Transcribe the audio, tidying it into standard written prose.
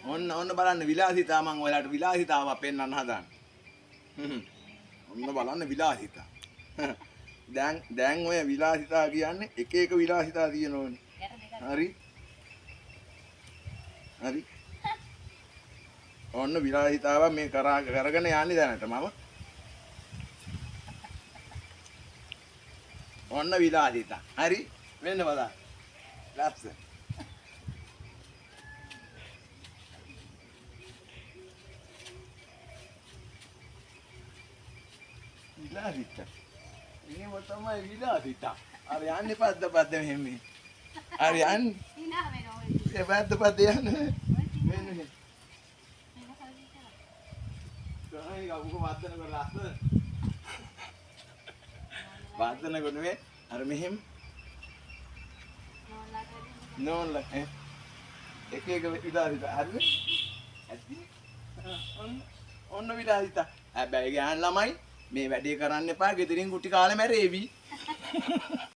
ඔන්න ඔන්න බලන්න විලාසිතා මං ඔයාලට විලාසිතාවක් පෙන්වන්න හදන්නේ. ඔන්න බලන්න විලාසිතා. දැන් දැන් ඔය විලාසිතා කියන්නේ එක එක විලාසිතා තියෙනෝනේ. හරි. හරි. ඔන්න විලාසිතාව මේ කරගෙන යන්නේ දැනට මම. ඔන්න විලාසිතා. හරි. මෙන්න බලන්න. ලස්සන. විලාසිතා. එහෙම තමයි විලාසිතා. අර යන්නේ පද්ද පද්ද මෙහෙම මේ. අර යන්නේ. හිනා වෙනවා ඔය. ඒ පද්ද පද්ද යන්නේ. මෙන්න මෙහෙම. කොහේ ගවුක වද්දන කර ලස්සන. වද්දන කොට නෙමෙයි අර මෙහෙම. නෝන්ලා ඈ. එක එක විලාසිතා. හරිද? ඇති. ඔන්න ඔන්න විලාසිතා. හැබැයි ගෑන් ළමයි මේ වැඩේ කරන්න එපා ගෙදරින් ගුටි කාලේ මැරේවි.